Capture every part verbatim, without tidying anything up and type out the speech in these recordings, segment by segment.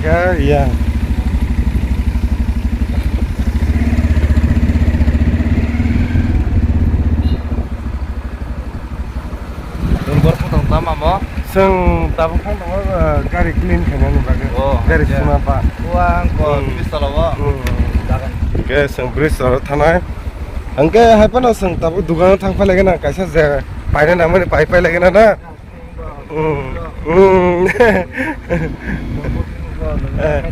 Eh, iya. Chwng borok tong tama mo? Chwng tabuk thang tongo, eh, gari clean khainani bagwi. Oh, gari acha. Suna ba. Wa ang ko Hmm. Bridge tola o. Hmm. Jagan. Hwnkhe chwng bridge tola thanai. Hwnkhe hai phano chwng tabuk dukano thang phai lagina kaisa je paina nangmani pai phai lagina na. Hmm. Hmm. Eh.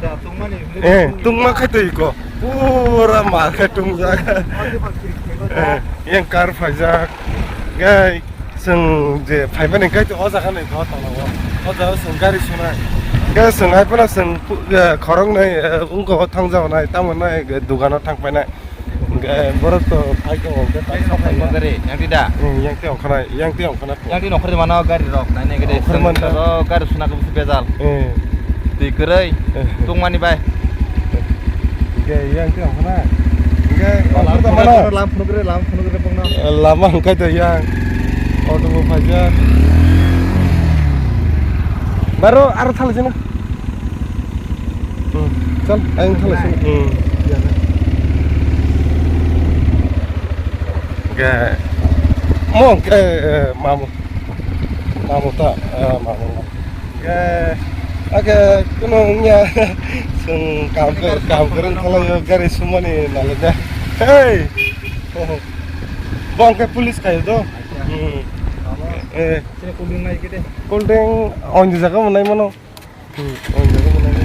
Eh, tungma khaitwi ko. Pura mar khe tungjak. Eh, yang car phaijak. Gai, chwng je phaimani kaitor o jaga ni bo tonglawo. O jaga chwng gari sunai. Gai chwng hai phano chwng pu-, eh, khoroknwi, eh, wngkha o thangjago nai, tamo nai, eh, dukano thangpainai. Hwnkhe borok to phai tongo, hwnkhe tak Yang sok phai ya. Gari, yang tidak. Hmm, yang tei ongkhornai, yang tei ongkhornai. Yang tidak ongkhornai mano gari rok, nai nai gede. Ongkhormani. Seng rok gari suna kebisi bejal. Hmm. Twi kwrwi, eh, tungmani bai. Hwnkhe yang tei ongkhornai. Hwnkhe ongkhor da mano. Lam phunukre, lam phunukre bongno. Eh, lama hwnkhe to yang. Auto bo phaijak. Baro, aro thang sini. Hmm, chal, ayang thang sini. Hmm. Ge, mo, ge, eh, mamu. Mamu ta, eh, mamu. Ge, ake, kuno nya, sung kam ke, kam keren kalau yo gari sumani nalada. Hey! Bang ke police kayo do. Hmm. Eh. Sini cool drink nai kete. Cool drink on di jaga mo nai mano. Hmm, oh, jaga mana ni?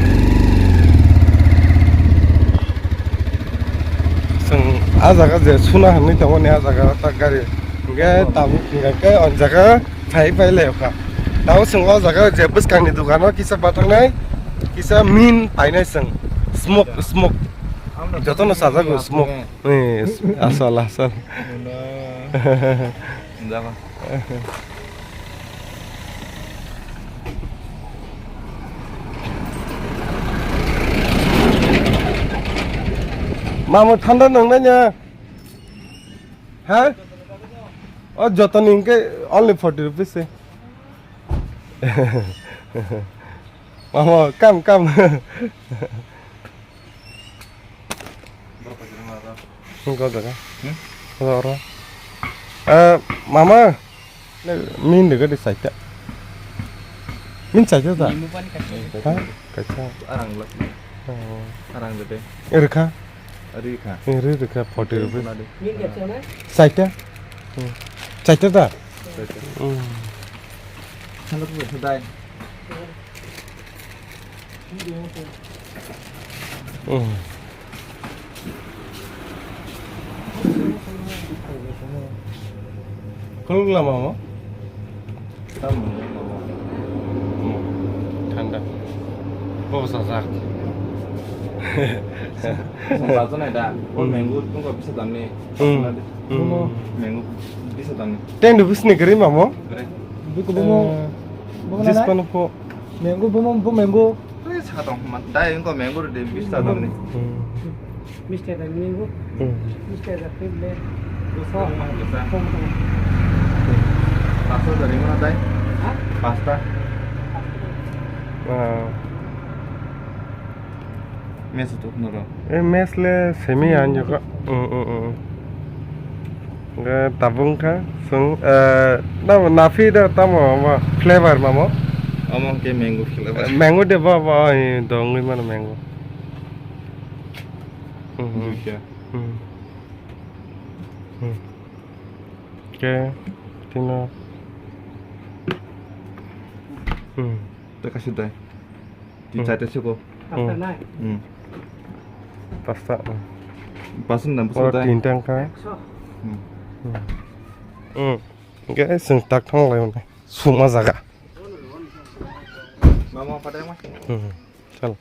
Chwng ah jaga je suna hinwi tongmani ah jaga ta gari. Hwnkhe tabuk hwnkhe o jaga phai phai lai kha. Tabuk chwng o jaga je bwskangni dukano kisa bathangnai, kisa min painai chwng. Smoke, smoke. Jotono chajago smoke. Eh, asal, asal. Mamo thanda nang nanya? Ha? O joto ni hwnkhe only forty rupees se. Mamo, kam, kam. Hwnkhe o jaga. Hmm? Oro, oro. Eh, mama. Min de gadi saita. Min saita ta? Nimu pani kaisa. Ha? Kaisa. Arang lo. Oh. Arang de de. Rikha. Rikha. Eh, ri rikha forty rupees. Min de chona? Saita. Hmm. Saita ta? Saita. Hmm. Sana tu tu dai. Hmm. Kolok lama mo? Tamo. Hmm. Thanda. Bo sajak. Song bajo nai da. O mango tong ko bisa damni. Hmm. Hmm. Mango bisa damni. Ten rupees ni gari mamo? Gari. Buku bomo. Eh, bomo jis nana? Pano po. Mango bomo, bo mango. Tei saka tong ma, dai wngkha mango de bish taka ni. Hmm. Bish taka ni mango. Hmm. Bish taka khe le. Dosa. Kong ma dosa. Kong kong. Pasta dari mana dai? Ha? Pasta. Ah. Mes tu noro. Eh, mes le semi anjo ka. Hmm, hmm, hmm. Hwnkhe tabuk wngkha chwng, eh, tamo nafi da tamo omo flavor mamo? Omo hwnkhe mango flavor. Mango de ba, ba, oi, dongwi mano mango. Mhm. Duita. Mhm. Mhm. Khe, tino. Mhm. Tei kaisa dai. Tin Hmm. Charta siko. Pasta Hmm. nai. Hmm. Pasta, hmm. Pasta na Oro dai. Tinta wngkha. Ekso. Hmm. Hmm. Hmm. Hwnkhe chwng tak thang lai mani. Suma jaga. Mama, padai ma. Hmm. Chal.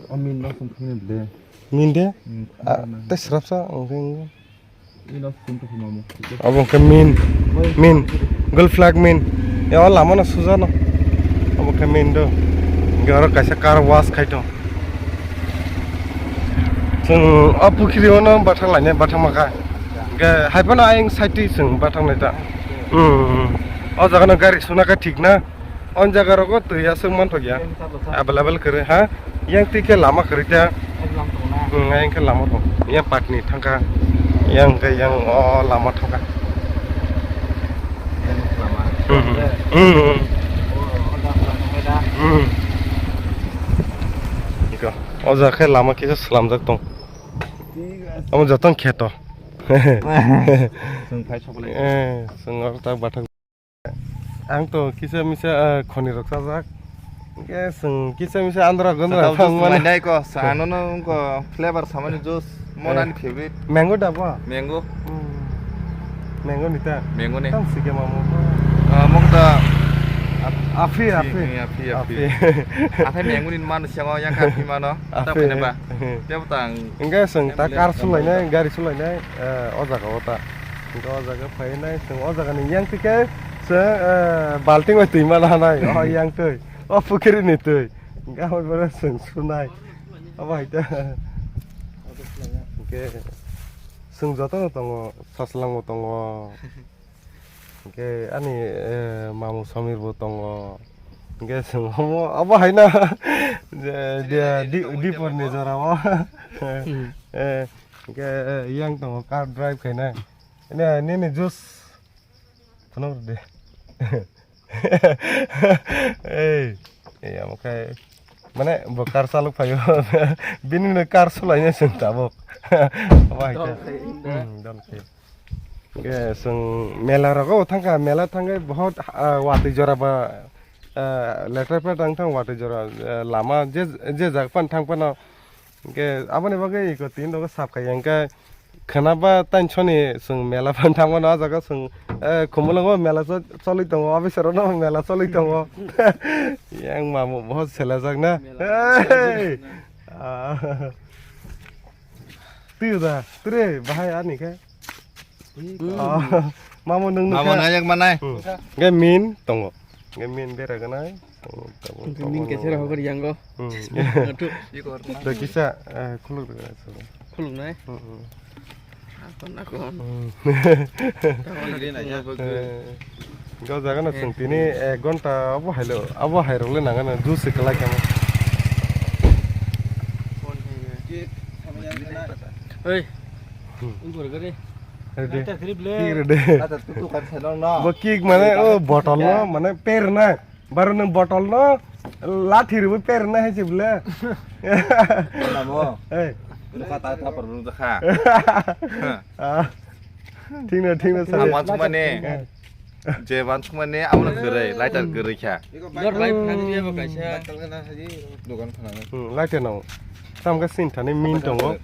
O min no song thangni de. Min de? Hmm, Ah, hmm. Tei srapsa, oke. Ino phone to phone mo. Abo khe min, min, gul flag min. Ya, o lama no suja no. Abo khe min do. Hwnkhe oro kaisa car wash khai tong. Chwng o pukhiri o no bathang lainai, bathang ma kha. Hwnkhe hai phano ayang side twi chwng bathang nai ta. Hmm, hmm. O jaga no gari suna khe thik na. O jaga rogo twi aswk man thok ya. Available kwrwi ha. Yang twi khe lama kwrwi ta. Hmm, yang khe lama thok. Yang patni thangkha. Yang khe yang o lama thangkha. Hmm, hmm, hmm. Hmm. Iko, o jaga khe lama kisa swlamjak tong. Omo jotong kheto. Chwng phai soklai. Eh, chwng oro tak bathak. Ang to kisa misa, eh, khoni rok chajak. Hwnkhe chwng kisa misa andra gondra thang mani. Mai nai ko, sa ano no ko flavor samani juice, mo nani favorite. Mango da ba? Mango. Hmm. Mango ni ta? Mango ni. Tang sike mamu. Ah, mong da. Afi, afi. Afi, afi. Afi. Afi mango ni mano siamo yang afi mano. Afi. Tang kene ba. Tebo tang. Hwnkhe chwng ta car sulainai, gari sulainai, eh, o jaga o ta. Hwnkhe o jaga phainai, chwng o jaga ni yang tike chwng, eh, balting bai twi mana hanai, o yang twi, o pukiri ni twi. Hwnkhe abo boro chwng sunai. Abo hai ta. Hwnkhe chwng joto no tongo, saslang bo tongo. Hwnkhe ani, eh, mamu Samir bo tongo. Hwnkhe chwng omo, abo hai na, je, dia, di, dipor ni jora o. Hmm. Eh, Hwnkhe, eh, yang tongo, car drive khainai. Ini, ini, ini juice. Phunuk de. Ei, ei, amo khai, mane, bo car saluk phaio. Bini no car sulaina chwng tabuk. Abo hai khe. Dol khai. Hmm, dol khai. Hwnkhe, chwng mela rogo thangkha, mela thangkhe, bohot, ah, watwi jora ba, ah, letra pera tang thang watwi jora, ah, lama je, je jak pan thang pano. Hwnkhe aboni bagwi iko tin rogo sap khai ya, hwnkhe khwnaba tansoni chwng mela phan thangmano, o jaga chwng, eh, Khumulwngo mela cho-, choli tongo, officer no mela choli tongo. Yang mamu bohot selajak na. Mela. Hey! Ah. Twi da, tre bahai ani khe. Hmm. Ah, mamu nung nung khe. Mamu nayak manai. Hmm. Hwnkhe min tongo. Hwnkhe min bera ganai. Tongo, tongo, tongo, min kesera hokor yango. Hmm. Atu. Da kisa, eh, khuluk da ganai. Khuluk nai? Hmm, hmm. Akon, akon. Hmm. Tamo na khuluk nai. Eh, go jaga na chwng tini ek ghonta abo hailo, abo hairok le nangano juice se kwlai kamo. Oi. Hmm. Ungkor gari. Rede. Lighter khrip le. Kik rede. Lighter tutu kan senong no. Bo kik mane o bottle no mane per na. Baro nwng bottle no lathi rwui per na hai se bwle. Namo. Ei. Nukha ta ta par nung jakha. Ah. Thik no, thik no, sir. Ang wansukmani. Eh. Je wansukmani amo no kwrwi, lighter kwrwi kha. Dor lai phan je bo kaisa. Dogan phanang. Hmm, lighter no. Tam ga sin thani min tongo.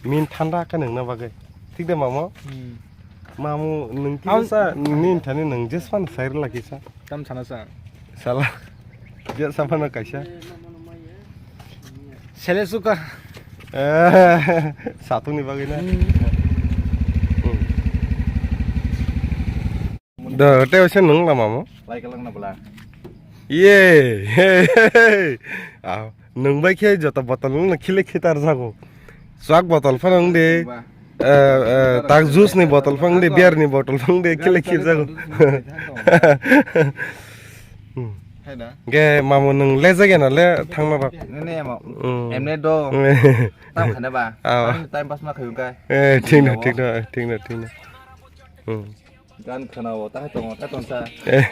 Min thanda kha nungna bagwi. Thik de mamo? Hmm. Mamu nung kisa sa min thani nung jes phan sai rwla kisa. Tam sana sa. Sala. Je saphano kaisa. Sele suka. Eh, satungni bagwi na. Hmm. Hmm. Da, tei se nung lama mo? Lai kalang na bwla. Ye, he, he, he. Ah, nung bai khe joto botol nung khile khitar jago. Chwak botol phano wng de. Ba. Eh, eh, tak juice ni botol phang de, beer ni botol phang de, kile kile jago. Hmm. Hai na? Ge mamu nung le jage na le thang na rok. Ne, ne, amo. Hmm. Emne do. Tam khane ba. Ah. Ani time pass ma khayu kai. Eh, thik na, thik na, thik na, thik na. Hmm. Gan khana o, ta tongo, ta tongsa. Eh.